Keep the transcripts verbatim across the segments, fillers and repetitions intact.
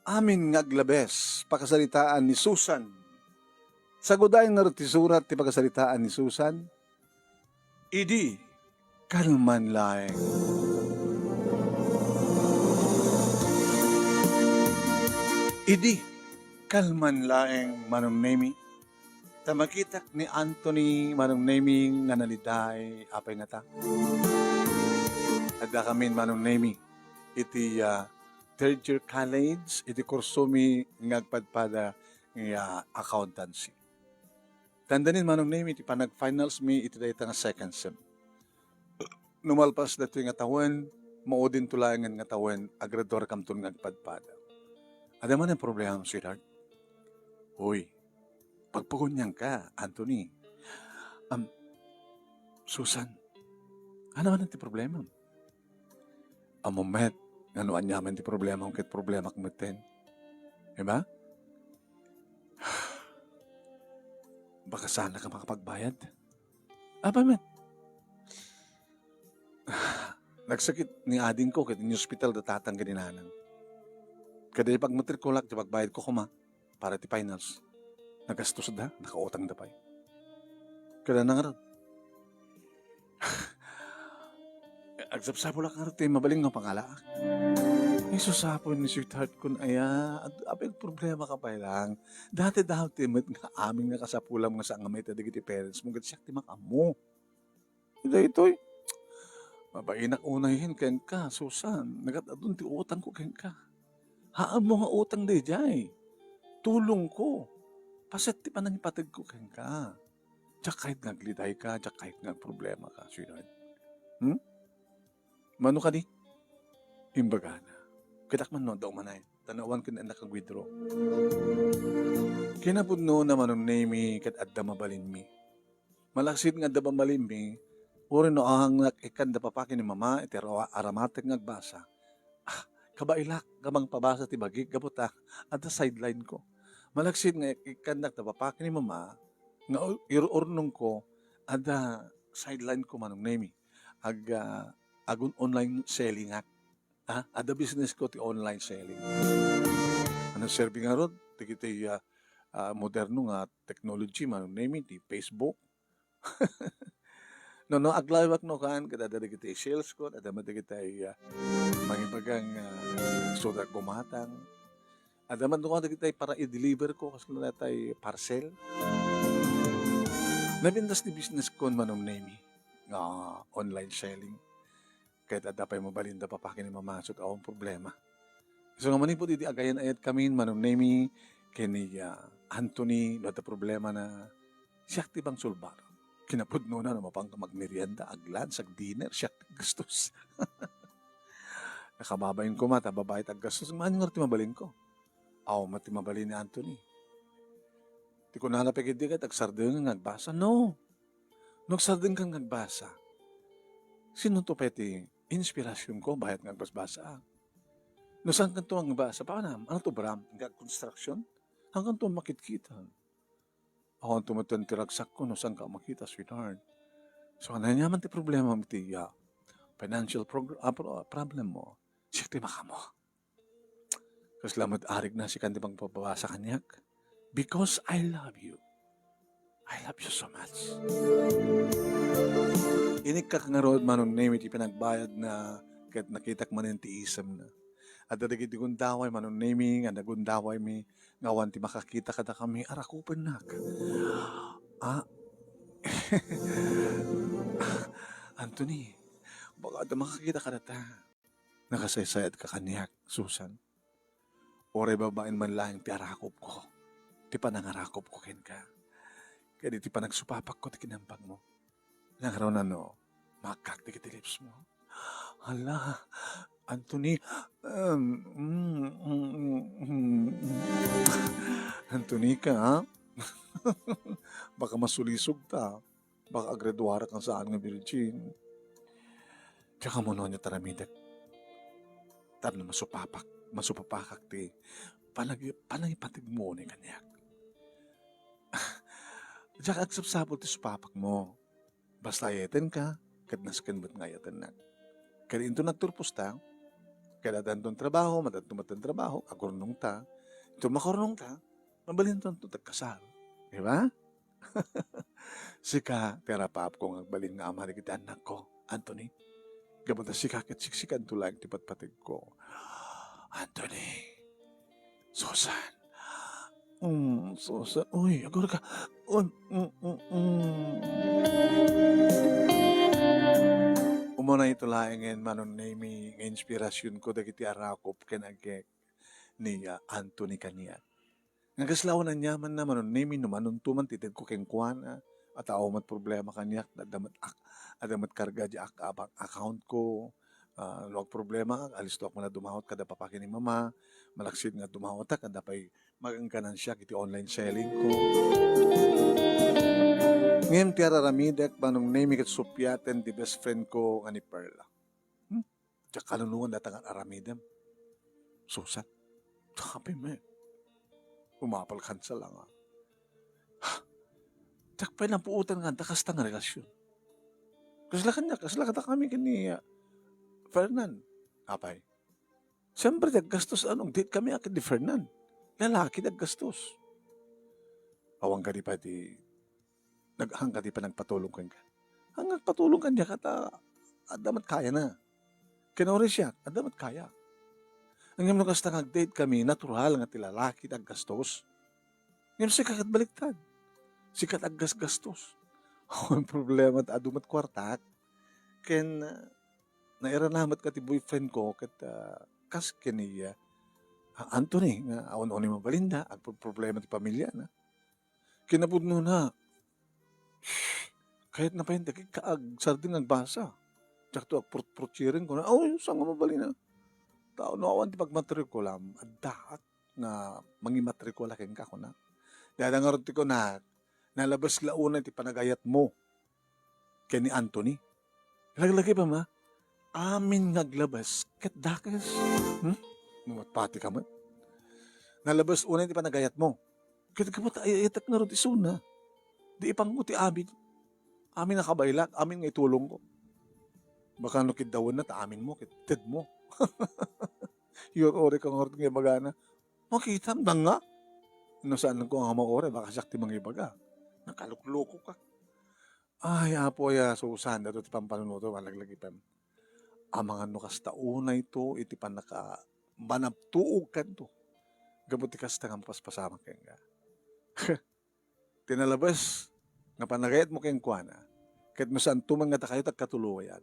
amin nga aglabes, pakasaritaan ni Susan. Sagudayen ngarud ti surat ti pakasaritaan ni Susan, idi kalman laeng. Idi kalman laeng, Manong Nemi, ta makitak ni Anthony, Manong Nemi, nga naliday, apay ngata? Adda kamin, Manong Nemi, iti, ah, third year college, iti kursomi nga agpadpada nga accountancy. Tandanin, Manong Nemi, ti panag-finals mi iti dayta nga second sem. No malpas daytoy nga tawen, maudinto laengen nga tawen, agraduarkamton nga agpadpada. Adda manen problema, sweetheart? Uy, pagpagunianka, Anthony. Am, Susan, ano manen ti problema? Ammom met nga no aniaman ti problemam ket problemak metten. Di ba? Baka saan ka makapagbayad? Apay met? Nagsakit ni adingko ket iniospital da tatang ken ni nanang. Kada ipagmatrikulak, ipagbayadko koma para ti finals. Nagastos da, nakautang da pay. Kada nangarad. Agsapsapulak ngarud ti mabalin nga pangalaak. Ay, susapoy ni sweetheart kun aya, ad-, apay problema ka pay lang. Dati-dati met nga amin nga kasapulam nga saan nga maited dagiti parents mo, ket siak ti makaammo. Daytoy, mabainak unayhen kenka, Susan. Nagat-adun ti utangko kenka. Haanmo nga utang daydiay. Tulongko. Paset ti panangipategko kenka. Diak kayat nga aglidayka, diak kayat nga agproblemaka, sweetheart. Hmm? Mano kadi? Imbagana. Kitak man no, adda umanay. Tan awan ken annak ag-withdraw. Kinapudnona, Manong Nemi, ket adda mabalinmi. Malaksid nga adda mabalinmi, uray no ahannak ikkan da papa ken ni mama iti ara-, aramatek nga agbasa. Ah, kabaelak nga mangpabasa ti bagik gapu ta adda sideline ko. Malaksid nga ik-, ikkannak da papa ken ni mama nga u-, ir-urnongko, adda sideline ko, Manong Nemi. Ag-, ah, agun-online selling ak. Ah, adda business ko ti online selling. Ano, serbi ngarud, dagiti, ah, ah, moderno nga technology, Manong Nemi, ti Facebook. No, no, aglawak no kan, ket adda dagiti sales ko, adda met dagiti, ah, mangibagang, ah, suda gumatang. Adda met no kan dagiti para i-deliver ko, kas no natay parcel. Napintas ti business ko, Manong Nemi, nga online selling. Ket adda pay mabalin da papa ken ni mama, ket awan problema. So, nga manipud idi agayan-ayat kami, Manong Nemi, ken ni, ah, Anthony, no adda problema na, siak ti bangsulbar. Kinapudnona, no mapanka magmerienda, ag-lunch, ag-dinner, siak ti gastos. Nakababain ko met, ta babai ti aggastos, mano ngarud ti mabalin ko? Aw, met ti mabalin ni Anthony. Ti kunana pay ketdi ket agsardeng nga agbasa. No. No agsardeng ka nga agbasa, sino to pay ti inspirasyon ko bayat nga agbasbasa? No saan kanto nga agbasa, paano? Ano to, Bram? Nga construction? Hanggang to makitkita. Awan to met ti ragsak ko no saan ka makita, sweetheart. So, ano naman ti problema mo ti, ah, financial progr-, ah, pro-, ah, problem mo? Siak ti makaammo. Kasla met arik na sikan ti pagpabasa kaniak. Because I love you. I love you so much. Inikkak ngarud, Manong Nemi, ti pinagbayad na ket nakitak manen ti isem na. Adda dagiti gundaway, Manong Nemi, nga nagundaway mi nga awan ti makakita kadakami, arakupennak. Ah, Anthony, baka adda makakita kadata. Nakasaysayat ka kaniak, Susan. Uray babaen man laeng ti arakupko, ti panangarakupko kenka. Ket iti panagsupapakko ti kinambagmo, nangruna no, maagkak dagiti lips mo. Hala, Anthony, um, mm, mm, mm, mm. Anthony ka, ha? Baka masulisog ta. Baka agraduarak nga saan nga virgin. Diak ammo no ania ti aramidek. Tapno masupapak, masupapakak ti panag-, panangipategmo ni kaniak. Diak agsapsapul ti supapakmo. Basta ayatenka, ket nasken met nga ayatennak. Ket inton nagturposta, Ket adanton trabaho, madanto met ti trabaho, agurnongta. Inton makurnongta, mabalintonto ti agkasar. Di ba? Sika ti arapaapko nga agbalin nga ama dagiti annakko, Anthony. Gapu ta sika ket siksikanto laeng ti patpategko. Anthony. Susan. Mm, Susan. Uy, agurka. Uy, mm, mm, mm. Umunayto laengen Manong Nemy nga inspirasionko dagiti arakop ken agek ni, ah, Anthony kaniak. Nga kasla awan aniamanna, Manong Nemy, no manunto man ti itedko kenkuana, a tao met problema kaniak, adda met ak-, adda met karga di ak-, bank account ko, ah, no agproblema, alisto ak man a dumawat kada papa ken ni mama, malaksid nga dumawat ak, adda pay magan ganansya iti online selling ko. Ngem ti ar-aramidek, Manong Nemy, ket supiaten ti best friend ko nga ni Perla. Hmm? Diak kanunuan dayta nga ar-aramidem. Susan. Happy me. Umapal kansa lang, ah. Diak pay napuotan nga adda kasta nga relasyon. Kasla kaniak, kasla kadakami ken ni, ah, Fernan. Apay. Siyempre, ti aggastos, ano, date kami a ken ni Fernan. Lalaki ti aggastos. Awan kadi pay ti nag-, haan kadi pay nagpatulong kenka. Haan nga agpatulong kaniak ta adda met kayana. Ken uray siak, adda met kayak. Ngem no kasta nga ag-date kami, natural nga ti lalaki ti aggastos. Ngem sika ket baliktad. Sika ti aggasgastos. Awan problema ta adu met kuartak. Ken, ah, nairana met nga ti boyfriend ko ket, ah, kas ken ni, ah, Anthony nga awan unay mabalinda, agproblema ti pamiliana. Kinapudnona, kayatna pay dagiti agsardeng agbasa. Diakto agprutprut siring kuna, "Aw, saan nga mabalin a?" Tao, no awan ti pagmatrikulam, addaak nga mangimatrikula kenka, kuna. Dada ngarud ti kunak, nalabes la unay ti panagayatmo ken ni Anthony. Laglagipem a, amin nga aglabes ket dakes. Hmm? Mamatpatika met. Nalabes unay ti panagayatmo. Ket gapu ta ay-ayatek ngarud isuna. Di ipangko ti amin. Amin nga kabaylak, amin nga itulongko. Baka no kiddawenna ta aminmo, ket tedmo. Iyur-uri ka ngarud nga ibagana. Makitam, danga. No saan ko nga mauray, baka siak ti mangibaga. Nakalukluko ka. Ay, Apo, aya, Susan, dato ti pampanunoto, malaglagipem. Amangan no kasta unayto iti pannaka-, panabtuog kanto. Gapu ti kasta nga mapaspasamak kenka. Ti nalabes nga panagayatmo kenkuana, ket no saanto man nga dakayo ti agkatuloyan,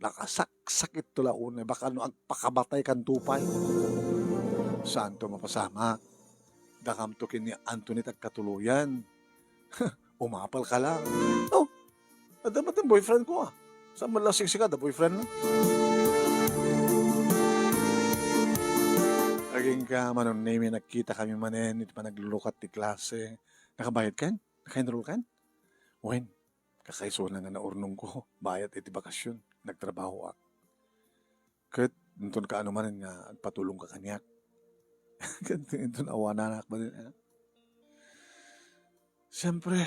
nakasaksakitto la unay, baka no agpakabataykanto pay. Saanto mapasamak. Dakamto ken ni Anthony ti agkatuloyan. Umapal ka lang. Oh, adda met ti boyfriend ko, ah. Saan man lang siksika, adda boyfriend na. Agingga, Manong Nemy, nagkita kami manen iti panaglukat ti klase. Nakabayad kan? Naka-enroll kan? Wen, kakaisuna nga naurnongko, bayat iti bakasyon, nagtrabahoak. Ket inton kaano manen nga agpatulongka kaniak. Ket inton awananak manen, ah. Siyempre,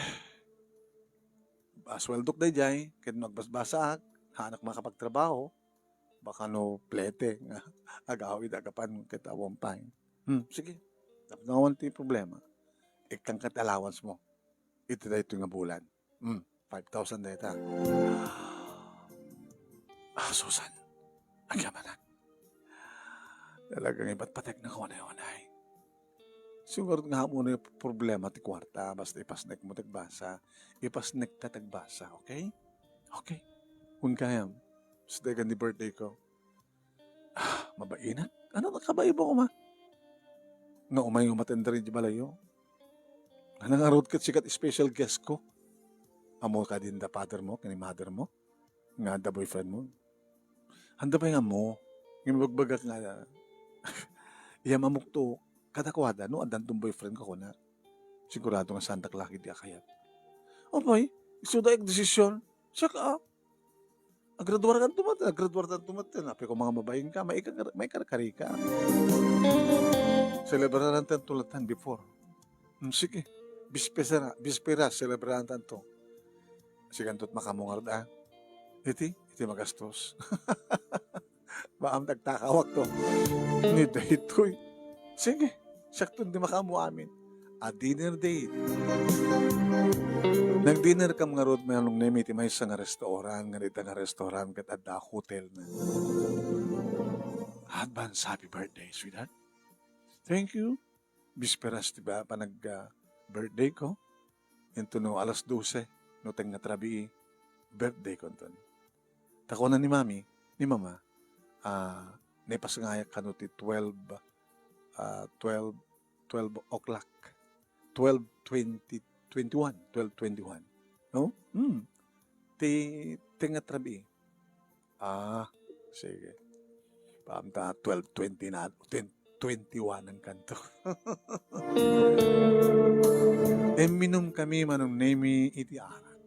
a, suweldok daydiay, ket no agbasbasaak, haanak makapagtrabaho, baka no plete nga agawid agapan ket awan pay. Hmm, sige. Tapno awan ti problema. Ikkanka ti allowance mo iti daytoy nga bulan. Hmm, five thousand dayta. Ah, Susan, agyamanak. Talagang ipatpategnak unay-unay. Siguro nga ammom no problema ti kuarta, basta ipasnekmo ti agbasa. Ipasnekta ti agbasa, okay? Okay. Kung kayam, sa dagan ni birthday ko. Ah, mabainak? Ano, nakabaibong, Ama? Nga umay umattend daydi balayyo? Nga nangarud ket sika ti special guest ko? Ammo kadi da father mo, ken ni mother mo? Nga adda boyfriend mo? Anda pay nga ammo? Nga mabagbagak nga, iyam-amok to, kadakuada, no, addanton boyfriend ko, kuna. Sigurado nga saandak laki ti akayat. Apay, isuda ek desisyon. Siak, ah. Agraduar kanto met, agraduar kanto met, apay ko mga mabain ka, maikar-, maikarkari ka. Celebraran tanto latan before. Hmm, sige. Bispera, bispera, celebraran tanto. Sikanto ti makamungar da. Iti, iti magastos. Baka agtakawak to. Ni daytoy. Sige, siakton ti makaammo amin. A dinner date. Nag-dinner kam ngarud, Manong Nemi, iti maysa nga restaurant, nga dita nga restaurant ket adda hotel na. Advance happy birthday, sweetheart. Thank you. Bisperas ti ba, panag, ah, birthday ko. Intono alas dose, no tengnga ti rabii, birthday ko inton. Ta kuna ni Mami, ni Mama, ah, naipasngayak kano ti twelve, ah, twelve, twelve o'clock. Twelve twenty, twenty-one, twelve twenty-one. No? Hmm. Ti, tengnga ti rabii. Ah, sige. Paamta, twelve twenty na, ten, twenty-one ang kanto. Imminum kami, Manong Nemi, iti arak.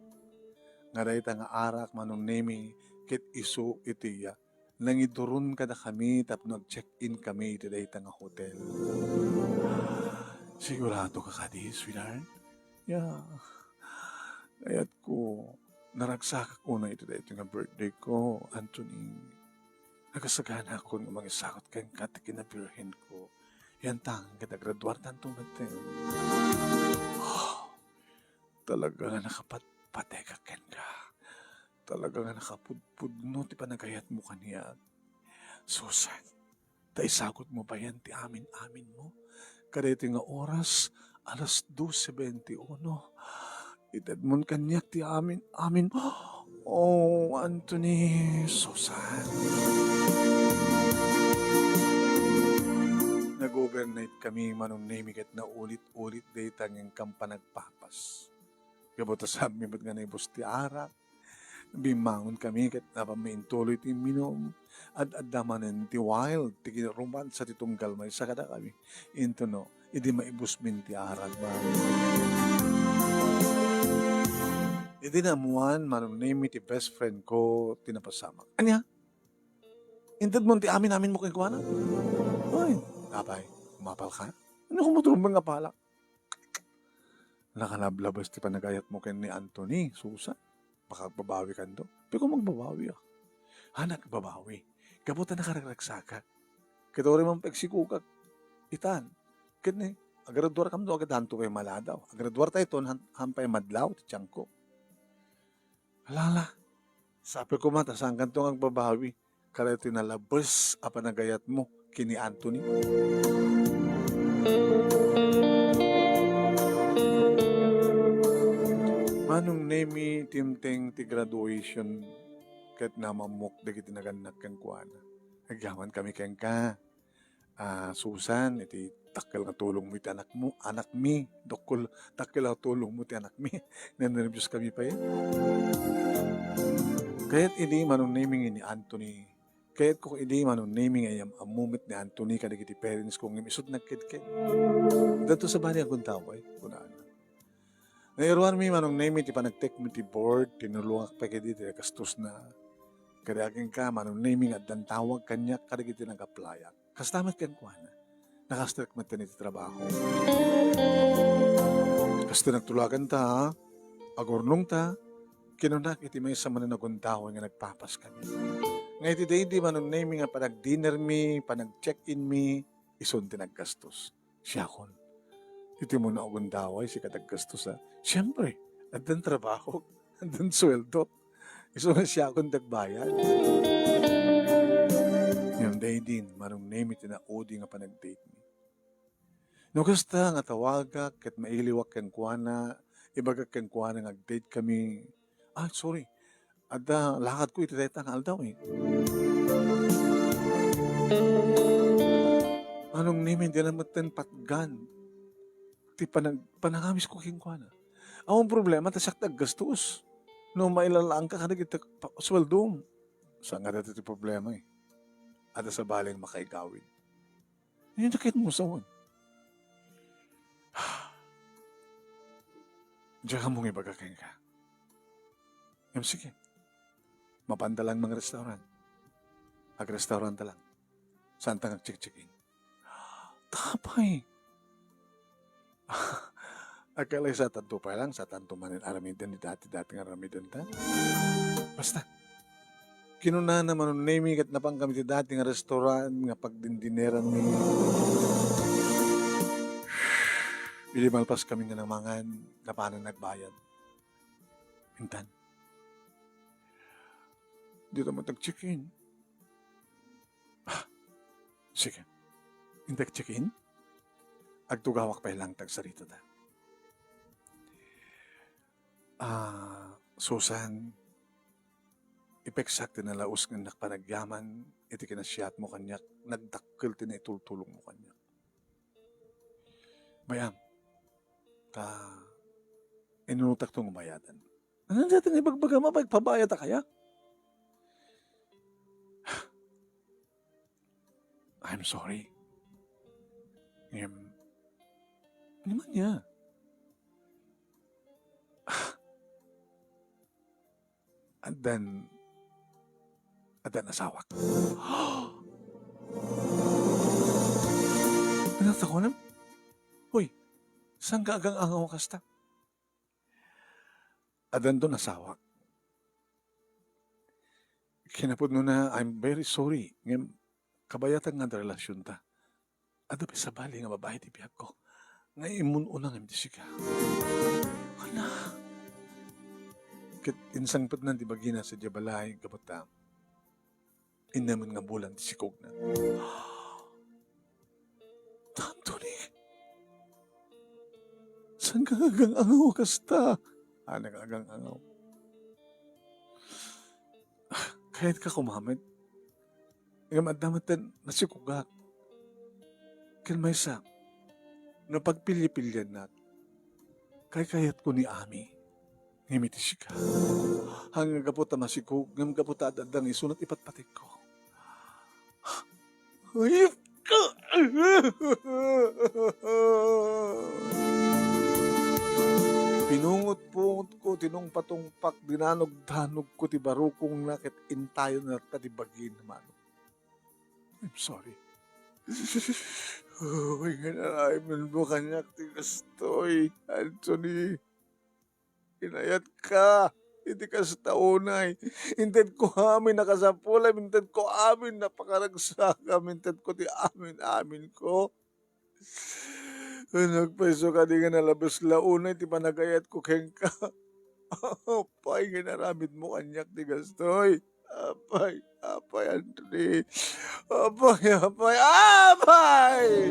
Nga dayta nga arak, Manong Nemi, ket isu iti, ah, nangiduron kadakami tapno ag-check-in kami iti dayta nga hotel. Sigurado ka kadi, sweetheart? Ya, kayatko, naragsakak unay iti daytoy nga birthday ko, Anthony. Nagasaganakon nga mangisakot kenka ti kinabirhen ko. Yan tangken ket agraduartanto metten. Oh, talaga nga nakapatpategak kenka. Talaga nga nakapudpudno ti panagayatmo kaniak. Susan, ta isagutmo payen ti amin-aminmo. Kadaytoy nga oras, alas dose bente uno. Itedmon kaniak ti amin-amin. Oh, Anthony, Susan. Nag-overnight kami, Manong Nemi, ket naulit-ulit dayta nga inkam panagpapas. Gapu ta saanmi met nga naibus ti arak. Bimmangon kami ket napanmi intuloy ti imminum. Ad-adda manen ti wild, ti kinarumantsa ti tunggal maysa kadakami. Intono, idi maibusmin ti arak, ba? Idi naammuan, Manong Nemi, ti best friend ko ti napasamak. Ania? Intedmon ti amin-aminmo kenkuana? Oy, apay, umapal ka? Ano kung maturumbang nga palak? Nakanablabas ti panagayatmo ken ni Anthony, Susan. Baka agbabawi kanto. Pero kung magbabawi, ah. Ha, nagbabawi. Gapu ta nakaragragsakak. Ket uray man pagsikukak. Itan. Ket ni, agraduar kamto, agad hanto pay maladaw. Agraduar tayo ton, han, han pay madlaw, ti tiyanko. Alala. Sabi ko man, ta saan kanto nga agbabawi. Kadaytoy nalabes a panagayatmo ken ni Anthony. Manong Nemi, timteng ti graduation ket namammok dagiti nagannak kenkuana. Agyaman kami kenka, ah, Susan, iti dakkel nga tulongmo iti anakmo, anakmi, dakkel, dakkel nga tulongmo ti anakmi. Nanerbios kami pay. Kayat idi, Manong Nemi, ni Anthony, Kayatko idi, Manong Nemi, nga iyam-ammo met ni Anthony kadagiti parents ko ngem isut' nagkedked. Addanto sabali a gundaway, kunana. Nairuarmi, Manong Nemi, ti panagtekmo ti board, tinulongak pay kadi ti gastosna. Kadi agingga, Manong Nemi, nga addan tawag kaniak kadagiti nag-applyak. Kasta met kenkuana. Nakastrek met iti trabaho. Kastoy nagtulaganta, agurnongta, kinunak iti maysa manen a gundaway nga nagpapas kaniak. Nga iti daydi, Manong Nemi, nga panagdinermi, panag-check-inmi, isun ti naggastos. Siakon. Iti umuna a gundaway, sika ti aggastos, a. Siempre, addan trabaho. Addan sueldo. Isu nga siakon ti agbayad. Ngem daydin, Manong Nemi, ti naudi nga panagdate mi. No kasta nga tawagak ket mailiwak kenkuana, ibagak kenkuana nga agdate kami. Ah, sorry. Adda lakadko iti dayta nga aldaw, eh. Manong Nemi, dina metten patgan ti panag-, panangamisko kenkuana. Awan problema, ta siak ti aggastos. No mailalaangka kadagiti pa-, sueldom. Saan nga dayta ti problema, eh? Adda sabali nga makaigawid. Ania ti kayatmo nga sawen? Diak ammo nga ibaga kenka. Ngem sige. Mapanda lang mangrestaurant. Agrestauranta lang. Saanta nga agcheck-check-in. Apay. Akal, saanto pay lang, saanto manen aramiden ti dati-dati nga aramidenta. Basta, Kinunana, "Manong Nemi, ket napankami ti dati nga restaurant nga pagdindineranmi." Idi malpaskami nga namangan, napanan nagbayad. Intan, "Dita met nag-check-in." "Ah, sige. Intek check-in? Agtugawak pay laeng ta agsaritada." Ah, Susan, ipeksak ti nalaus nga innak panagyaman iti kinasiatmo kaniak, nagdakkel ti naitultulongmo kaniak. Bay-am, ta inunotakto nga bayadan. Ania dayta nga ibagbagam a pagpabayad a kaya? "I'm sorry." Ngem, ngem ania? Addan, addan asawak. Ania ti kunem? Hoy, saanka agang-angaw a kasta? Addanton asawak. Kinapudnona, "I'm very sorry. Ngem kabayatak nga adda relasionta. Adda pay sabali nga babai ti biagko nga immun-una ngem ti sika." Ania? Ket insangpetnan ti bagina sadiay balay gapu ta innamen nga bulan ti sikogna. "Anthony, saanka nga agang-angaw a kasta?" "Ania nga agang-angaw? Kayatka koma met. Ngem adda met ti nasikogak. Ken maysa, no pagpilipiliannak, kaykayatko ni Ami, ngem iti sika. Haan nga gapu ta masikog, ngem gapu ta adda nga isunat ipatpategko." Hayop ka! Pinungotpungotko, tinungpatungpak, dinanogdanogko ti barukongna ket intayon latta ti bagina, manong. "I'm sorry." "Uy, nga inaramidmo kaniak ti kastoy, Anthony. Inayatka iti kasta unay. Intedko amin a kasapulam, intedko amin a pakaragsakam, intedko ti amin-aminko. Nagpayso kadi nga nalabes la unay ti panagayatko kenka. Apay nga inaramidmo kaniak ti kastoy. Apay, apay, Anthony. Apay, apay, apay!"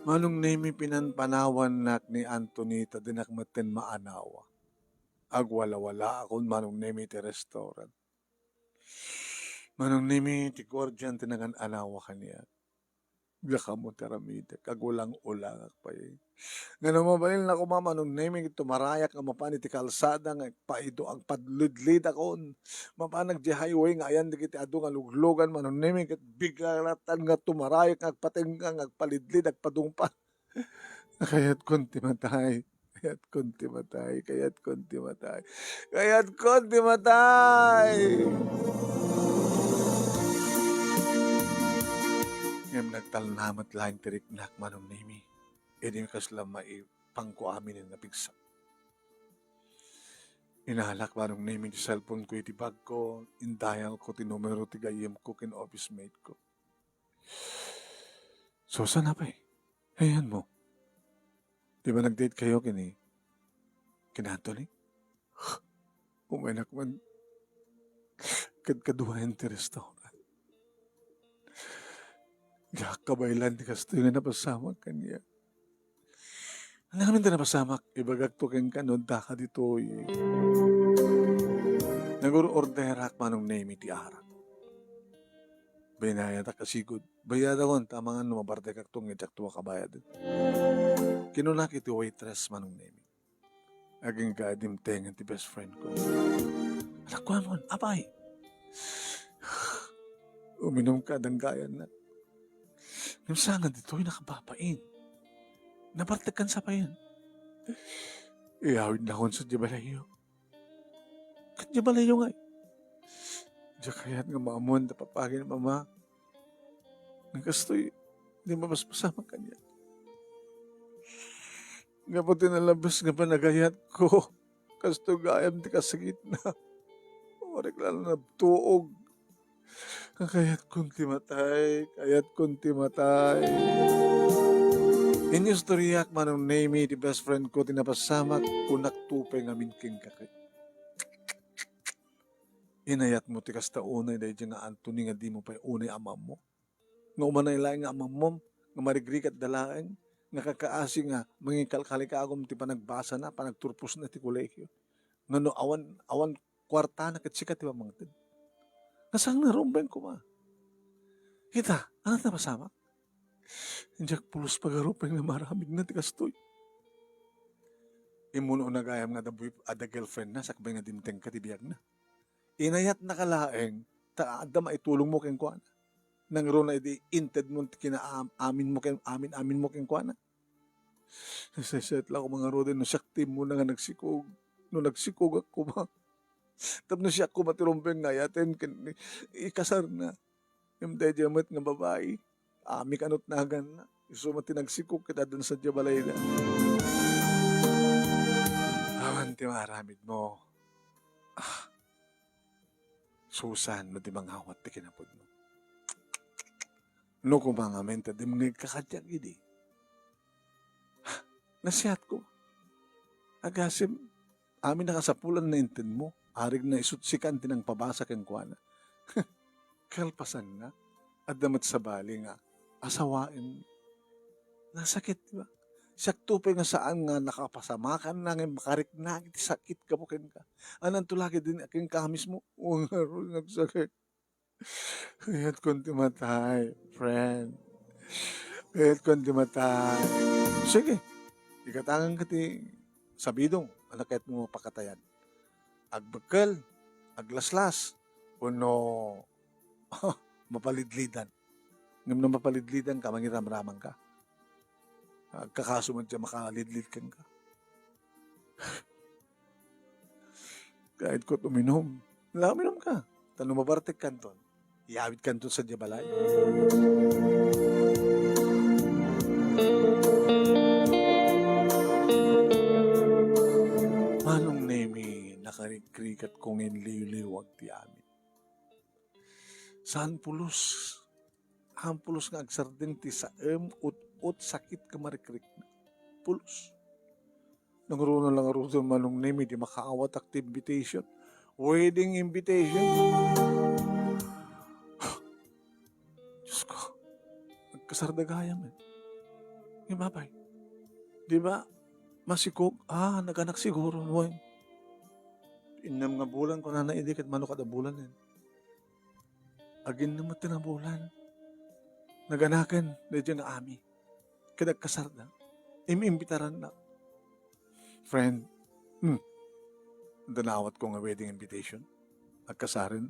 Manong Nemi, pinanpanawannak ni Anthony ta dinak metten maanawa. Agwalawalaakon, Manong Nemi, ti restaurant. Manong Nemi, ti guardian ti nangan-anawa kaniak. Dakamo ti aramidek, agulang-ulangak pay. Ngano mabalin la koma, Manong Nemi, ket tumarayak nga mapan iti kalsada nga agpaido, agpadlidlidakon. Mapanak idiay highway nga ayan dagiti adu nga luglugan, Manong Nemi, ket bigaratan nga tumarayak nga agpatengngeng, agpalidlid, agpadungpa. Kayatkon ti matay. Kayatkon ti matay. Kayatkon ti matay. Kayatkon ti matay. Ngem nagtalna met laeng ti riknak, Manong Nemi. Idi kasla maipangko amin nga pigsa. Inalak, Manong Nemi, ti cellphone ko iti bagko, indialko ti numero ti gayyemko ken office mate ko. "Susan, apay, ayanmo? Di ba nag-date kayo ken ni, ken Anthony?" Umaynak man kadkaduayen ti restaurant. Diak kabaelan ti kastoy nga napasamak kaniak. Ania ngamin ti napasamak? Ibagakto kenka no addaka ditoy. Nagur-orderak, Manong Nemi, ti arak. Binayadak a sigud. Bayadakon, ta amangan no mabartekakto nga diakto a kabayaden. Kinunak iti waitress, Manong Nemi. Agingga a dimtengen ti best friend ko. Ania kuamon, apay? Uminumka a danggayannak. Ngem saan nga ditoy nakababain. Nabartekkan sa payen. Iyawidnakon sadiay balayyo. Ket diay balayyo ngay. Diak kayat nga maammoan ta papagen ni Mama. Nga kastoy, di mapaspasamak kaniak. Gapu ti nalabes nga panagayatko, kastoy gayam ti kasakitna. Uray la nabtuog. Kayatkon ti matay, kayatkon ti matay. Inistoryak, Manong Nemy, ti best friend ko, ti napasamak, kunakto pay ngamin kenka ket. Inayatmo ti kasta unay daydi nga Anthony nga dimo pay unay amammo. Nga umanay laeng nga amammom, nga marigrigat da laeng, nga kakaasi nga mangikalkalikagum ti panagbasana, panagturposna ti kolehio. Nga no awan, awan kuartana ket sika ti pamangted. Nga saan nga rumbeng koma. Kita, ano ta masamak? Diak pulos pagarup nga maramidna ti kastoy. Immuno na gayam nga adda boy-, adda girlfriendna, sakbay nga dimtengka ti biagna. Inayatnaka laeng, ta adda maitulongmo kenkuana. Nangruna idi intedmo ti kinaam-, aminmo ken-, amin-aminmo kenkuana. Nasaysayat la koma ngaruden no siak ti immuna nga nagsikog. No nagsikogak koma. Tapno siak koma ti rumbeng nga ayaten ken ikasarna. Ngem daydiay met nga babai, Ami kanut naganna. Isu met ti nagsikog ket addan sadiay balayda. Awan ti maaramidmo. Ah, Susan, no di mangawat ti kinapudmo. No koma ngamin ta dimngegka kadiak idi. Nasiatko. Agasem, amin a kasapulan nga intedmo, arigna isut sikan ti nangpabasa kenkuana. Kalpasanna, adda met sabali nga asawaem. Nasakit, di ba? Siakto pay nga saan nga nakapasamakanna nga makarikna iti sakit gapu kenka. Ananto la ketdin a kenka mismo? Wen ngarud, nagsakit. Kayatkon ti matay, friend. Kayatkon ti matay. Sige, igatangan ka ti sabidong, ano kayatmo pakatayan? Agbekkel, aglaslas, wenno mapalidlidan? Ngem no mapalidlidanka, mangiramramanka. Agkakaso met ti makalidlid kenka. Kayatko ti uminum. La, uminumka. Ta no mabartekkanton, iyawidkanton sadiay balay. Manong Nemy, nakarigrigat ko nga inliwliwag ti amin. Saan pulos? Saan pulos nga agsardeng ti saem, ut-ot, sakit ken marikrikna? Pulos. Nangruna la ngaruden, Manong Nemy, di makaawatak ti invitation. Wedding invitation. Diyos ko, nagkasarda gayam, eh. Ngem apay, di ba, masikog? Ah, naganak siguro, wen. Innem nga bulan, kunana idi, ket mano kada bulan, eh. Aginnem met ti nabulan. Naganaken daydiay nga Ami. Ket agkasarda. Im-imbitaranna. Friend, hmm, adda naawatko nga wedding invitation. Agkasaren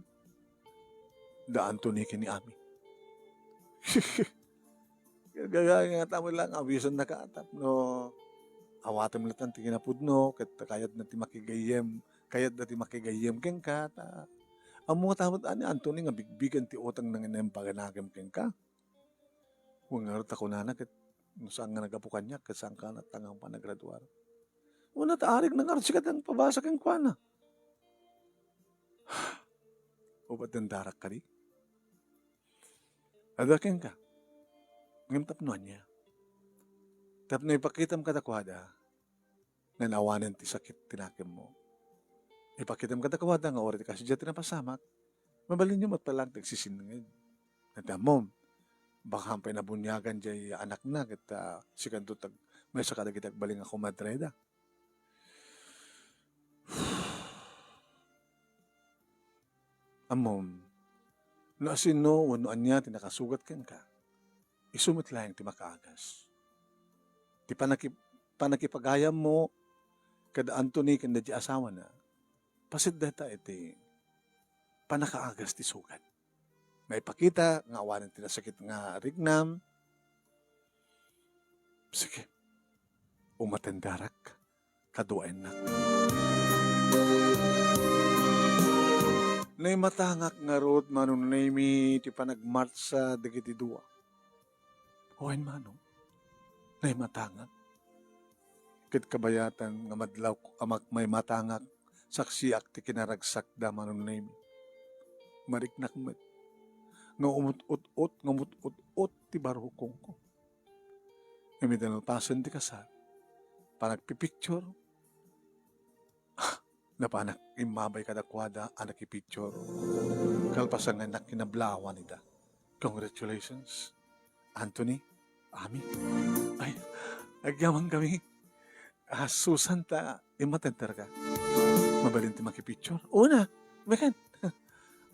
da Anthony ken ni Ami. Gagaga nga tamo lang, awisanna ka tapno awatem latta ti kinapudno, ket kayatna ti makigayyem, kayatda ti makigayyem kenka, ta ammo nga tapno ni Anthony nga bigbigen ti utangna nga impaganakam kenka. Wen ngarud ta kunana ket no saan nga naggapu kaniak, ket saanka latta nga panagraduar. Wen, ta arigna ngarud sika ti nangpabasa kenkuana. Ubat dandarak kadi? Adda kenka. Ngem tapno ania? Tapno ipakitam kadakuada nga naawanen ti sakit ti nakemmo. Ipakitam kadakuada nga uray ti kasdiay ti napasamak, mabalinyo met pay laeng ti agsisinned. Ngem ammom, baka pay nabuniagan diay anakna ket, ah, sikanto ti ag-, maysa kadagiti agbalin nga komadreda. Ammom, no asino wenno ania ti nakasugat kenka, isu met laeng ti makaagas. Ti panaki-, panakipagayammo kada Anthony ken daydi asawana, paset dayta iti panakaagas ti sugat. Maipakita nga awanen ti nasakit nga rignam. Sige, umatendarak. Kaduaennak. Naimatangak ngarud, Manong Nemy, ti panagmartsa dagiti dua. Wen, Manong, naimatangak. ket kabayatan nga madlawko a mak-, maimatangak, saksiak ti kinaragsakda, Manong Nemi. Mariknak met nga umut-ut-ot, nga umut-ut-ot ti barukongko. Ngem iti nalpasen ti kasar, panagpipicture, napanak immabay kadakuada a nakipicture. Kalpasan nga innak kinablawan ida. Congratulations, Anthony, Ami. Ay, agyamankami. Ah, Susan, ta immatenderka. Mabalin ti makipicture? Una, baken.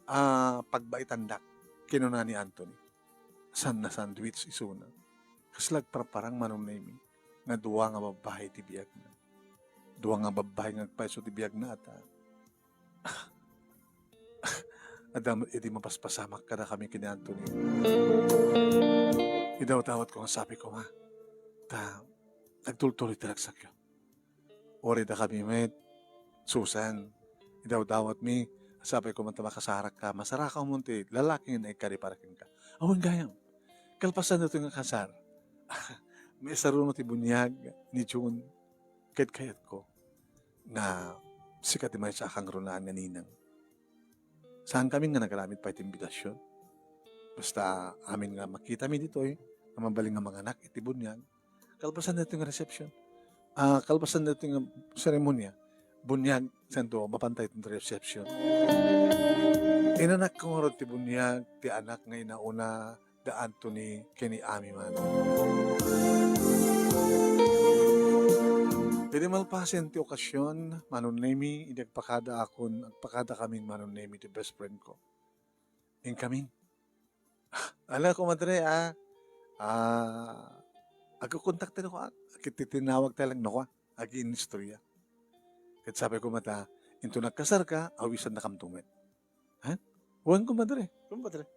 Ah, pagbaitandak, kinuna ni Anthony. Saan na sandwich isuna. Kasla agparparang, Manong Nemi, nga dua nga babbai ti biagna. Dua nga babbai nga agpayso ti biagna, ata. Adda met idi mapaspasamak kadakami ken ni Anthony. Idawdawatko nga sabi koma, ta nagtultuloy ti ragsakyo. Uray dakami met, Susan, idawdawatmi, sabi koma ta makasarakka, masarakamon ti lalaki nga naikari para kenka. Awan gayam. Kalpasan daytoy nga kasar, maisaruno ti buniag ni June, ket kayatko nga sika ti maysa a kangrunaan nga ninang. Saankami nga nagaramid pay ti imbitasion. Basta amin nga makitami ditoy, nga mabalin nga manganak iti buniag. Kalpasan daytoy nga reception. Ah, kalpasan daytoy nga seremonia, buniag, santo, mapantay ti reception. Inanakko ngarud ti buniag, ti anak nga inauna, da Anthony ken ni Ami man. Idi malpasen ti okasion, Manong Nemi, idi agpakadaakon, agpakadakamin, Manong Nemi, ti best friend ko. Inkamin. Ala, komadre, ah, ah, agkukontak tayo, ah, kiti tinawag tayo lang, no, ah, agiinistorya. Ket sabi ko mata, into nagkasar ka, awisan na kamtumet. Ha? Wen, komadre. Komadre.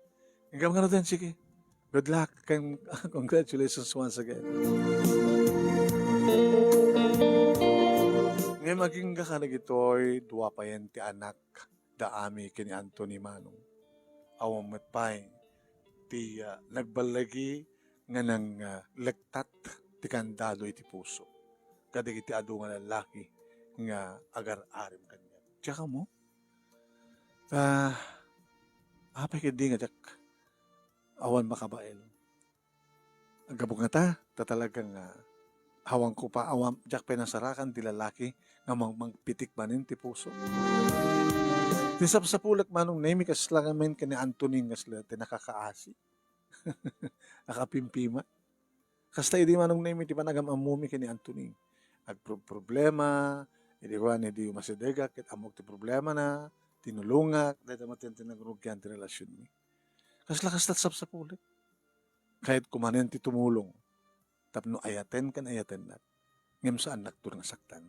Inggam nga natin, sige. Good luck, and congratulations once again. Ngayon, maging ka dagitoy, dua pa yan ti anak, da Ami ken ni Anthony Manong. Awan met pay, ti, ah, nagballagi nga nang, ah, lektat ti kandado iti puso. Kadagiti adu nga lallaki nga agar-arim kaniak. Diak ammo? Ah, apay ketdi nga diak awan makabael. Aggapu ngata, ta talaga nga awan ko pa, awan, diak pay nasarakan ti lalaki nga mang-, mangpitik manen ti puso. Ti sapsapulek, Manong Nemi, kasla ngamin ken ni Anthony nga sila ti nakakaasi. Nakapimpima. Kasta idi, Manong Nemi, ti panagam-ammomi ken ni Anthony. Agproblema, idi kuan, idi umasidegak, ket ammok ti problemana, tinulongak, dayta met ti nagrugian ti relasionmi. Kasla, kasta sapsapulek. Kayatko manen ti tumulong tapno ayaten ken ayatennak. Ngem saannakto nga saktan.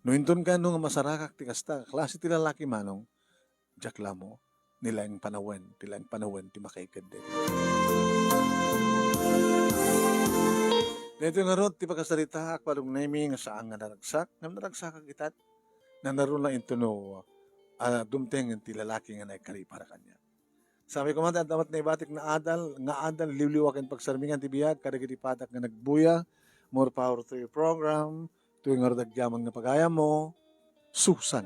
No inton kano nga masarakak ti kasta a klase ti lalaki, Manong, diak la ammo, ni laeng panawen, ti laeng panawen ti makaikeddek. Daytoy ngarud ti pakasaritaak, Manong Nemi, nga saan nga naragsak, ngem naragsakak itan. Nanaruna into no, ah, dumteng ti lalaki nga naikari para kaniak. Sabi ko man, adda met naibatik nga adal, nga adal, liwliwa ken pagsarmingan ti biag kadagiti padak nga nagbuya. More power to your program. Toy ngarud agyaman nga pagayammo, Susan.